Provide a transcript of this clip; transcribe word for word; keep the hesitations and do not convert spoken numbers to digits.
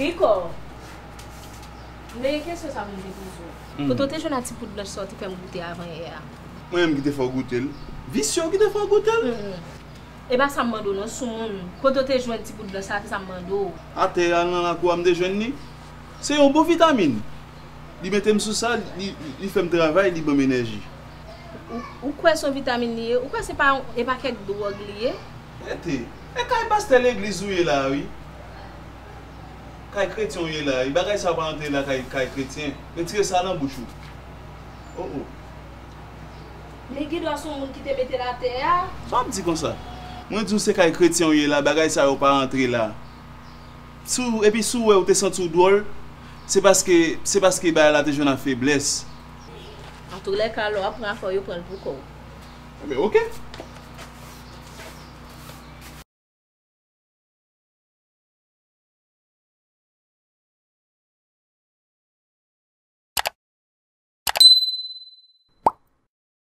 Rico, m gen kesyon sa pou m te poze w. Kote w te jwenn a ti poud blanch sa w te fè m goute avan yè a? Mwen menm ki te fè w goute l. Visye w ki te fè w goute l? E pa sa m mande w non, soumoun. Kote w te jwenn ti poud blanch sa, se sa m mande w. Atè a nan lakou a m te jwenn li. Se yon bon vitamin. Li mete m sou sa, li, li, li fè m travay, li ban m enèji. Ou, ou kwè se yon vitamin li ye? Ou kwè se pa, e pa kèk dwòg li ye? Rete. E kay pastè legliz ou ye la, wi. Kay kretyen ou ye la, wi. Bagay sa yo pa antre la kay, kay kretyen. Retire sa nan bouch ou. Oh, oh. Men gen dwa se yon moun ki te mete l atè a. Sa w ap di konsa? Mwen di w se kay kretyen ou ye la, bagay sa yo pa antre la. Si w, epi si w wè ou te santi w dwòl, se paske, se paske bagay la te jwenn ak feblès. Antoulèka, lè w ap pran afè w, yo pran l pou kò w. Enben, oke.